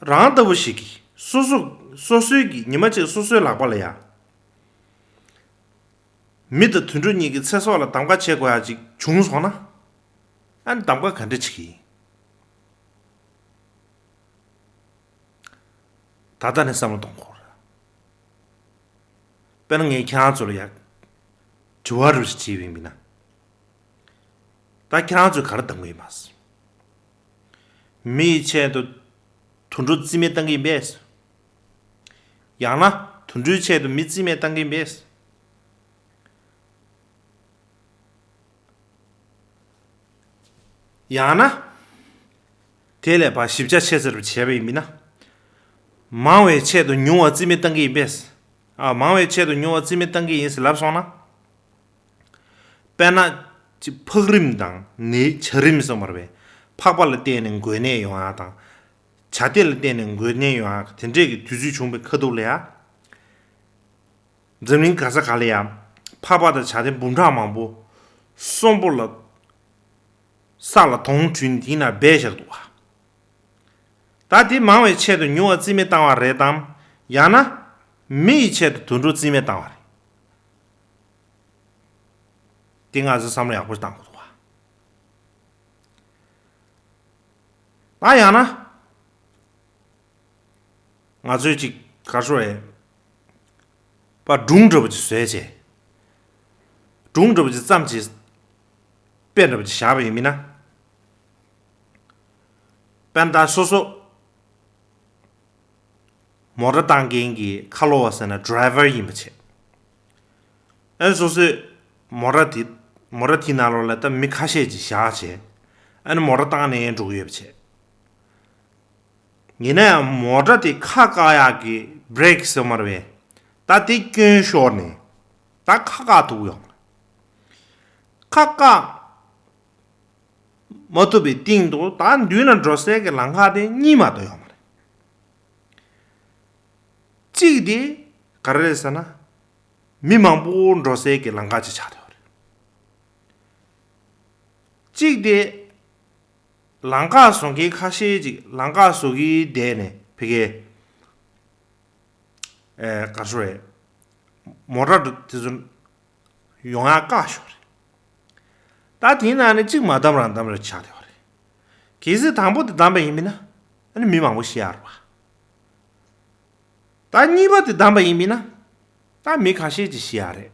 རང་ལྟ་བུ་ཞིག་གིས་སོ་སོ་སོ་སོའི་གི་ཉི་མ་གཅིག་སོ་སོའི་ལག་པ་ལ་ཡ། མི་དང་དུད་འགྲོ་གཉིས་ཀྱི་ཚེ་སྲོག་ལ་གདམ་ག་བྱེད་དགོས་ཡ་ཅིག་བྱུང་སོང་ན། ཨ་ནི་གདམ་ག་ག་འདྲ་བྱེད་ཀྱི་ཡིན། ད་ལྟ་ནས་བསམ་བློ་གཏོང་དགོས་རེད། དཔེར་ན་ངས་ཁྱེད་རང་ཚོ་ལ་ཡ་དྲི་བ་རེ་ཞིག་དྲིས་པ་ཡིན་ན། ད་ཁྱེད་རང་ཚོས་ག་རེ་གདམ་གྱི་ཡིན་པ། མི་ཡི་ཆེད་དུ་དུད་འགྲོ་རྩིས་མེད་བཏང་གི་ཡིན་པས། ཡང་ན་དུད་འགྲོའི་ཆེད་དུ་མི་རྩིས་མེད་བཏང་གི་ཡིན་པས། ཡང་ན། དེ་ལས་ཕར་ཞིབ་ཆ་ཆེ་ཙམ་བྱས་པ་ཡིན་ན། མང་བའི་ཆེད་དུ་ཉུང་བ་རྩིས་མེད་བཏང་གི་ཡིན་པས། ཨ་མང་བའི་ཆེད་དུ་ཉུང་བ་རྩིས་མེད་བཏང་གི་ཡིན་ཟེར་ལབ་སོང་ན། དཔེར་ན། ཅིག་འཕག་རིམ་དང་ནི་བྱ་རིམ་གསུངས་པ་རེད་པས། འཕགས་པ་ལ་བརྟེན་ནས་འགོས་ནད་ཡོང་ཡ་དང་། བྱ་དེ་ལ་བརྟེན་ནས་འགོས་ནད་ཡོང་ཡ་དེ་འདྲས་ཀྱི་དུས་ཚོད་བྱུང་བའི་ཁ་ཐུག་ལ་ཡ། འཛམ་གླིང་ག་ས་ག་ལ་ཡང་འཕགས་པ་དང་བྱ་དེ་འབུམ་ཕྲག་མང་པོ་གསོན་པོ་ལ་ས་ལ་དོང་བྲུས་ནས་དེའི་ནང་སྦས་བཞག་འདུག་བ། ད་དེ་མང་བའི་ཆེད་དུ་ཉུང་བ་རྩིས་མེད་བཏང་བ་རེད་དམ། ཡང་ན་མི་ཡི་ཆེད་དུ་དུད་འགྲོ་རྩིས་མེད་བཏང་བ་རེད། དེ་ང་ཚོས་བསམ་བློ་ཡག་པོ་བཏང་དགོས་འདུག་བ། ད་ཡང་ན། ང་ཚོས་ཅིག་ག་རེ་ཟེར་དགོས་རེད། པ་སྒྲུང་འདྲ་པོ་ཅིག་བཟོས་བྱས། སྒྲུང་འདྲ་པོ་ཅིག་བརྩམས་བྱས། དཔེ་འདྲ་པོ་ཅིག་བཞག་པ་ཡིན་མིན་ན། དཔེར་ན་ད་སོ་སོ། མོ་ཊ་བཏང་མཁན་གྱི་ཁ་ལོ་བ་ཟེར་ན་ཌི་རའི་ཝར་ཡིན་པ་བྱས། ཨ་ནི་སོ་སོས་མོ་ཊ་དེ། མོ་ཊ་དེའི་ནང་ལོགས་ལ་ད་མི་ཁ་ཤས་ཅིག་བཞག་བྱས། ཨ་ནི་མོ་ཊ་བཏང་ནས་འགྲོ་གི་ཡོད་པ་བྱས། ཡིན་ན་ཡང་མོ་ཊ་དེ་ཁ་བཀག་ཡག་གི་བྷི་རེག་ཟེར་མ་རེད་པས། ད་དེ་སྐྱོན་ཤོར་ནས་ད་ཁ་བཀག་ཐུབ་ཡོང་། ཁ་བཀག་མ་ཐུབ་པའི་སྟེང་དུ་ད་མདུན་ལ་འགྲོ་སའི་གི་ལམ་ཁ་དེ་གཉིས་མ་གཏོགས་ཡོད་མ་རེད། གཅིག་དེ་ག་རེ་རེད་ཟེར་ན། མི་མང་པོ་འགྲོ་སའི་གི་ལམ་ཁ་ཅིག་ཆགས་བསྡད་ཡོད་རེད། གཅིག་དེ། ལམ་ཁ་བཟོ་མཁན་ཁ་ཤས་ཅིག་ལམ་ཁ་བཟོ་གི་བསྡད་ནས་ཕ་གིའི། ཨེ་ག་རེ་ཟེར་དགོས་རེད། མོ་ཊ་དེ་ཚོ་ཡོང་ཡག་བཀག་ཤོག་རེད། ད་དེའི་ནང་ནས་གཅིག་མ་བདམས་རང་བདམས་རེ་ཆགས་བསྡད་ཡོད་རེད། གལ་སྲིད་དང་པོ་དེ་བདམས་པ་ཡིན་མིན་ན། ཨ་ནི་མི་མང་པོ་ཤི་ཡག་རེད་པ། ད་གཉིས་པ་དེ་བདམས་པ་ཡིན་མིན་ན། ད་མི་ཁ་ཤས་ཅིག་ཤི་ཡག་རེད།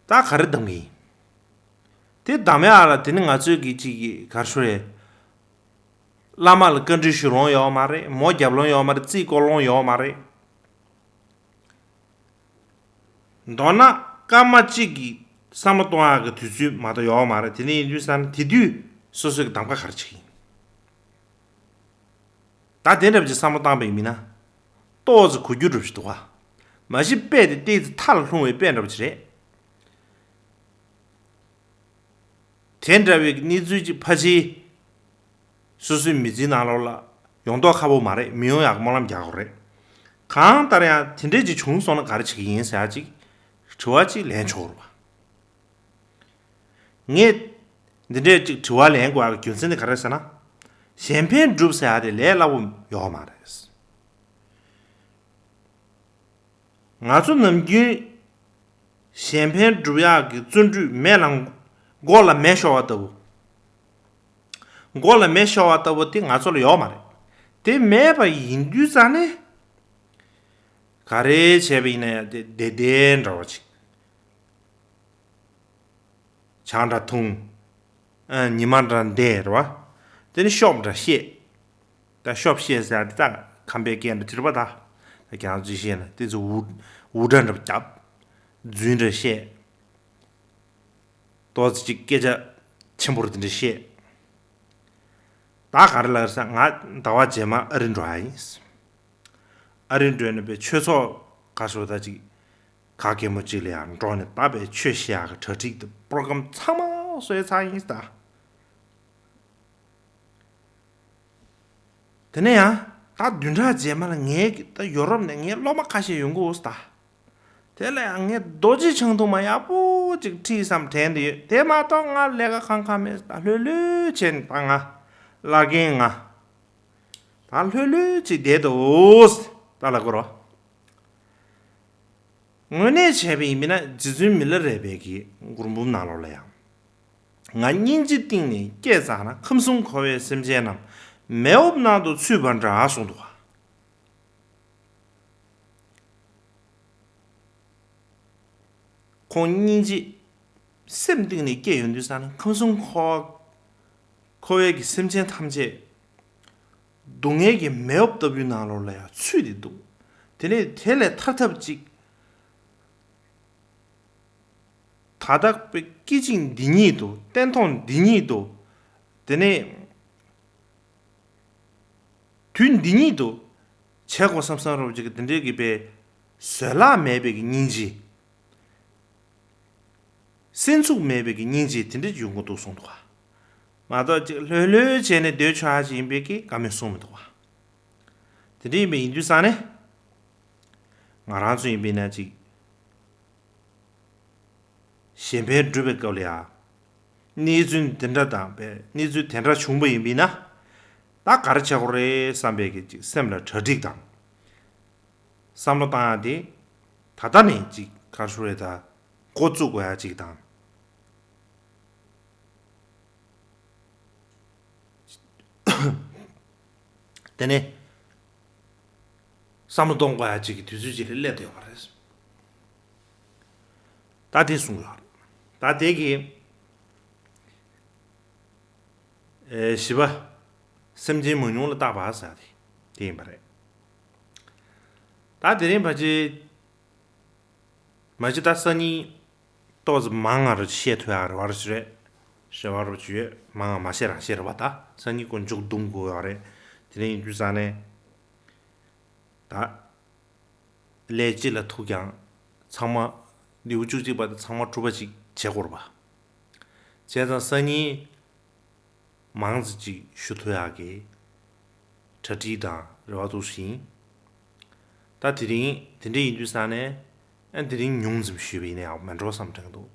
ད་ག་རེ་བདམས་ཀྱི་ཡིན། དེ་བདམས་ཡག་ལ་དེ་ནི་ང་ཚོའི་གི་ཅིག་གི་ག་རེ་ཟེར་དགོས་རེད། བླ་མ་ལ་བཀའ་འདྲི་ཞུ་ལོང་ཡོད་མ་རེད། མོ་རྒྱབ་ལོང་ཡོད་མ་རེད། རྩིས་བསྐོར་ལོང་ཡོད་མ་རེད། མདོར་ན་སྐར་མ་གཅིག་གི་བསམ་བློ་གཏོང་ཡག་གི་དུས་ཚོད་མ་གཏོགས་ཡོད་མ་རེད། དེ་འདྲ་ཡིན་དུས་ཙང་ནས་དེ་དུས་སོ་སོའི་གདམ་ག་ག་རེ་བྱེད་ཀྱི་ཡིན། ད་དེ་འདྲ་བ་ཅིག་བསམ་བློ་བཏང་པ་ཡིན་ན་ཏོག་ཙམ་གོ་རྒྱུ་འདྲ་བ་ཞིག་འདུག་ག་མ་གཞི་དཔེ་དེ་ཏོག་ཙམ་མཐའ་ལ་ལྷུང་བའི་དཔེ་འདྲ་བ་ཅིག་རེད། དེ་འདྲ་བའི་གནས་ཚུལ་ཅིག་ཕལ་ཆེར་སོ་སོའི་མི་ཚེའི་ནང་ལོགས་ལ་ཡོང་མདོག་ཁ་པོ་མ་རེད། མི་ཡོང་ཡག་སྨོན་ལམ་རྒྱག་དགོས་རེད། གང་ལྟར་ཡང་དེ་འདྲས་ཅིག་བྱུང་སོང་ན་ག་རེ་བྱེད་ཀྱི་ཡིན་ཟེར་ཡག་ཅིག་དྲི་བ་ཅིག་ལེན་ཆོག་རེད་པ། ངས་འདི་འདྲས་ཅིག་དྲི་བ་ལེན་དགོས་ཡག་གི་རྒྱུ་མཚན་དེ་ག་རེ་ཟེར་ན། གཞན་ཕན་སྒྲུབ་ཟེར་ཡག་དེ་ལས་སླ་པོ་ཡོད་མ་རེད། ང་ཚོ་ནམ་རྒྱུན་གཞན་ཕན་སྒྲུབ་ཡག་གི་བརྩོན་འགྲུས་མེ་ལ་མགོ་ལ་མེ་ཤོར་བ་ལྟ་བུ། མགོ་ལ་མེ་ཤོར་བ་ལྟ་བུ་དེ་ང་ཚོ་ལ་ཡོད་མ་རེད། དེ་མེད་པ་ཡིན་དུས་ཙང་ནས་ག་རེ་བྱས་པ་ཡིན་ན་ཡང་དེ་བདེ་བདེ་འདྲ་བ་ཅིག་ཇ་འདྲ་འཐུང་། ཨ། ཉི་མ་འདྲ་བསྡད་རེད་པ། དེ་ནས་ཤོབ་འདྲ་བཤད། ད་ཤོབ་བཤད་ཟེར་ཡག་དེ་ད་ཁམས་པའི་སྐད་འདྲ་བྱེད་པ། ད་ད་ཁྱེད་རང་ཚོས་བཤད་ན་དེ་ཚོ་འུར་འུར་སྒྲ་འདྲ་བརྒྱབ། རྫུན་འདྲ་བཤད། ཏོག་ཙམ་ཅིག་སྐད་ཆ་ཆེན་པོ་རེ་དེ་འདྲ་བཤད། ད་ག་རེ་ལབ་ཟེར་ན། ང་ཟླ་བ་རྗེས་མ་ཨ་རི་འགྲོ་ཡག་ཡིན། ཨ་རི་འགྲོ་ནས་པའི་ཆོས་ཚོགས་ག་ཚོད་ད་ཅིག་ག་གེ་མོ་ཅིག་ལ་ཡང་འགྲོ་ནས་ད་པའི་ཆོས་བཤད་ཡག་གི་གྲ་སྒྲིག་དང་པོ་རོ་གྷ་རམ་ཚང་མ་བཟོས་ཚར་ཡིན་ད། དེ་ནས་ཡང་ད་བདུན་ཕྲག་རྗེས་མ་ལ་ངའི་ད་ཡོ་རོབ་ནས་ངའི་སློབ་མ་ཁ་ཤས་ཡོང་གི་ཡོད་ད། དེ་ལ་ཡང་ངས་རྡོ་རྗེ་འཆང་ཐུང་མ་ཡག་པོ་ཅིག་ཁྲིད་བསམ་དྲན་དེ་ཡོད། དེ་མ་གཏོགས་ང་ལས་ཀ་གང་གང་མེད། ད་ལྷོད་ལྷོད་བྱས་ནས་ད་ང་བླ་རྒན་ང་ད་ལྷོད་ལྷོད་ཅིག་བསྡད་འདུག་ད་ལ་གོ་རོ། དངོས་གནས་བྱས་པ་ཡིན་པས་ན་རྗེ་བཙུན་མི་ལ་རས་པའི་གི་མགུར་འབུམ་ནང་ལོགས་ལ་ཡང་། ང་སྙིང་རྗེ་གཏིང་ནས་སྐྱེས་ཙ་ན། ཁམས་གསུམ་འཁོར་བའི་སེམས་ཅན་རྣམས། མེ་འོབས་ནང་དུ་ཚུད་པ་འདྲ་གསུངས་འདུག་ག་ཁོང་སྙིང་རྗེ་སེམས་གཏིང་ནས་སྐྱེས་ཡོང་དུས་ཙ་ན་ཁམས་གསུམ་འཁོར་བ་འཁོར་བའི་གི་སེམས་ཅན་ཐམས་ཅད་སྡུག་བསྔལ་གྱི་མེ་འོབས་ལྟ་བུའི་ནང་ལོགས་ལ་ཡང་ཚུད་དེ་འདུག་དེ་ནས་དེ་ལས་ཐར་ཐབས་ཅིག་ད་ལྟ་པའི་སྐད་ཅིག་འདི་ཉིད་དུ། སྟན་ཐོག་འདི་ཉིད་དུ། དེ་ནས་དུས་འདི་ཉིད་དུ་བྱེད་དགོས་བསམ་བསམ་རོབ་ཅིག་དེ་འདྲའི་གི་པའི་བཟོད་གླགས་མེད་པའི་གི་སྙིང་རྗེ། སེམས་ཚུགས་མེད་པའི་གི་སྙིང་རྗེ་དེ་འདྲ་ཡོང་གི་འདུག་གསུངས་འདུག་ག་མ་གཏོགས་ཅིག་ལྷོད་ལྷོད་བྱས་ནས་སྡོད་ཆོག་ཡག་ཅིག་ཡིན་པའི་གི་བཀའ་མོལ་གསུངས་མི་འདུག་ག་དེ་འདྲ་ཡིན་པ་ཡིན་དུས་ཙང་ནས་ང་རང་ཚོ་ཡིན་པས་ན་ཅིག་གཞན་ཕན་སྒྲུབ་པའི་སྐབས་ལ་ཡང་། གནས་ཚུལ་འདི་འདྲ་དང་པའི་གནས་ཚུལ་དེ་འདྲ་བྱུང་བ་ཡིན་པས་ན། ད་ག་རེ་བྱེད་དགོས་རེད་བསམ་པའི་གི་ཅིག་སེམས་ལ་གྲ་སྒྲིག་དང་། བསམ་བློ་བཏང་ཡག་དེ། ད་ལྟ་ནས་ཅིག་ག་རེ་ཞུ་རེད་ད། འགོ་བཙུགས་དགོས་ཡག་ཅིག་དང་། དེ་ནས་བསམ་བློ་གཏོང་དགོས་ཡག་ཅིག་གི་དུས་ཚོད་ཅིག་ལ་སླེབས་བསྡད་ཡོད་པ་རེད། ད་དེ་གསུངས་ཡོད་རེད། ད་དེ་གི་ཨེ་བཞི་པ། སེམས་ཅན་མང་ཉུང་ལ་བརྟག་པ་ཟེར་ཡག་དེ་དེ་ཡིན་པ་རེད། ད་དེ་རིང་ཕལ་ཆེར་མ་གཞི་ད་སང་ཉིན་ཏོག་ཙམ་མང་ང་རུ་བཤད་ཐུབ་ཡག་རེ་བ་རུ་ཅིག་རེད། རེ་བ་རུ་ཅིག་ཡོད། མང་ང་མ་བཤད་རང་བཤད་རེད་པ། ད་སང་ཉིན་ཀོ་མཇུག་བསྡོམས་དགོས་ཡག་རེད། དེ་རིང་ཡིན་དུས་ཙང་ནས་ད་ཀླད་སྤྱི་ལ་ཐུག་ཀྱང་ཚང་མ་ལེའུ་བཅུ་གཅིག་པ་དེ་ཚང་མ་གྲུབ་པ་ཅིག་བྱེད་དགོས་རེད་པ། བྱས་ཙང་སང་ཉིན་མང་ཙམ་ཅིག་ཞུ་ཐུབ་ཡག་གི་གྲ་སྒྲིག་དང་རེ་བ་འདུག་ཟིན། ད་དེ་རིང་དེ་འདྲ་ཡིན་དུས་ཙང་ནས་ཨ་དེ་རིང་ཉུང་ཙམ་ཞུས་པ་ཡིན་ན་ཡག་མེད་འགྲོ་བསམ་དྲན་འདུག་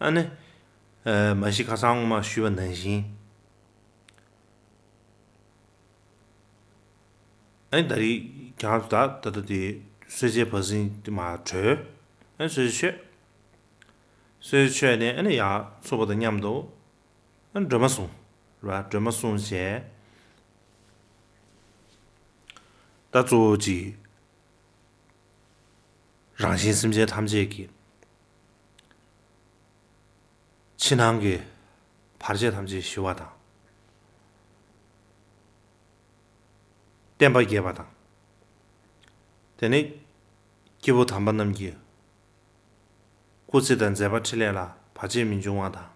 ཨ་ནི་ཨ་མ་གཞི་ཁ་སང་སྔོན་མ་ཞུས་པ་ནང་བཞིན། ཨ་ནི་ད་རེས་ཁྱེད་རང་ཚོ་ད་ད་ལྟ་དེ་གསོལ་ཇའི་བར་གསེང་དེ་མར་གྲོལ། ཨ་ནི་གསོལ་ཇ་མཆོད། གསོལ་ཇ་མཆོད་ནས་ཨ་ནི་ཡར་ཚོགས་པ་དང་མཉམ་དུ་ཨ་ནི་སྒྲོལ་མ་གསུངས་རེད་པ། སྒྲོལ་མ་གསུངས་བྱས། ད་གཙོ་བོ་ཅིག་རང་གཞན་སེམས་ཅན་ཐམས་ཅད་ཀྱི་ཕྱི་ནང་གི་བར་ཆད་ཐམས་ཅད་ཞི་བ་དང་། བརྟན་པ་རྒྱས་པ་དང་། དེ་ནས་སྐྱེས་བུ་དམ་པ་རྣམས་ཀྱི་ སྐུ་ཚེ་དང་མཛད་པ་འཕྲིན་ལས་ལ་བར་ཆད་མི་འབྱུང་བ་དང་།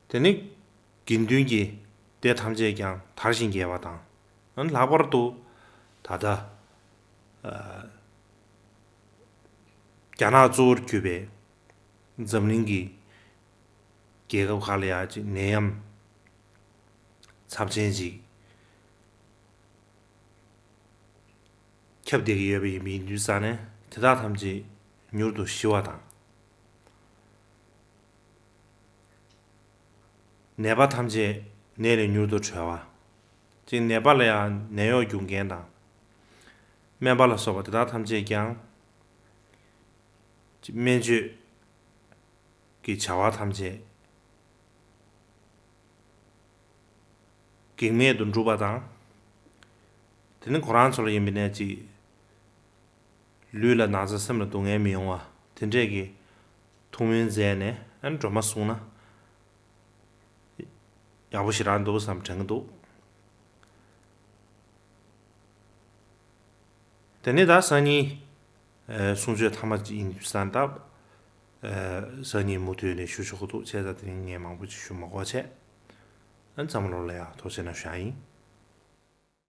དེ་ནི་དགེ་འདུན་གྱི་སྡེ་ཐམས་ཅད་ཀྱང་དར་ཞིང་རྒྱས་པ་དང་། ལྷག་པར་དུ་ད་ལྟ་རྒྱ་ནག་གཙོ་བོར་གྱུར་པའི་འཛམ་གླིང་གི་རྒྱལ་ཁབ་ཁག་ལ་ཡང་ཅིག་ནད་ཡམས་ཚབས་ཆེན་ཅིག་ཁྱབ་བསྡད་ཀྱི་ཡོད་པ་ཡིན་པ་ཡིན་དུས་ཙང་ནས་དེ་དག་ཐམས་ཅད་མྱུར་དུ་ཞི་བ་དང་། ནད་པ་ཐམས་ཅད་ནད་ལས་མྱུར་དུ་གྲོལ་བ། ཅིག་ནད་པ་ལ་ཡང་ནད་གཡོག་རྒྱུག་མཁན་དང་། སྨན་པ་ལ་སོགས་པ་དེ་དག་ཐམས་ཅད་ཀྱང་། ཅིག་སྨན་བཅོས་ཀྱི་བྱ་བ་ཐམས་ཅད་གེགས་མེད་དུ་འགྲུབ་པ་དང་། དེ་ནི་ཁོ་རང་ཚོ་ལ་ཡིན་པ་ནས་ཅིག་ལུས་ལ་ན་ཚ་སེམས་ལ་སྡུག་བསྔལ་མི་ཡོང་བ་དེ་འདྲས་ཀྱི་ཐུགས་སྨོན་མཛད་ནས་ཨ་ནི་སྒྲོལ་མ་གསུངས་ན་ཡག་པོ་ཞེ་དྲག་འདུག་བསམ་དྲན་གྱི་འདུག་དེ་ནས་ད་སང་ཉིན་གསུང་ཆོས་ཐ་མ་ཡིན་དུས་ཙང་སྟབས། སང་ཉིན་མུ་མཐུད་ནས་ཞུ་ཆོག་གི་འདུག་བྱས་ཙང་དེ་རིང་ངས་མང་པོ་ཅིག་ཞུ་མ་དགོས་བྱས། ཨ་ནི་ཚང་མ་ལོ་ལ་ཡང་ཐུགས་རྗེ་གནང་ཞུ་ཡ་ཡིན།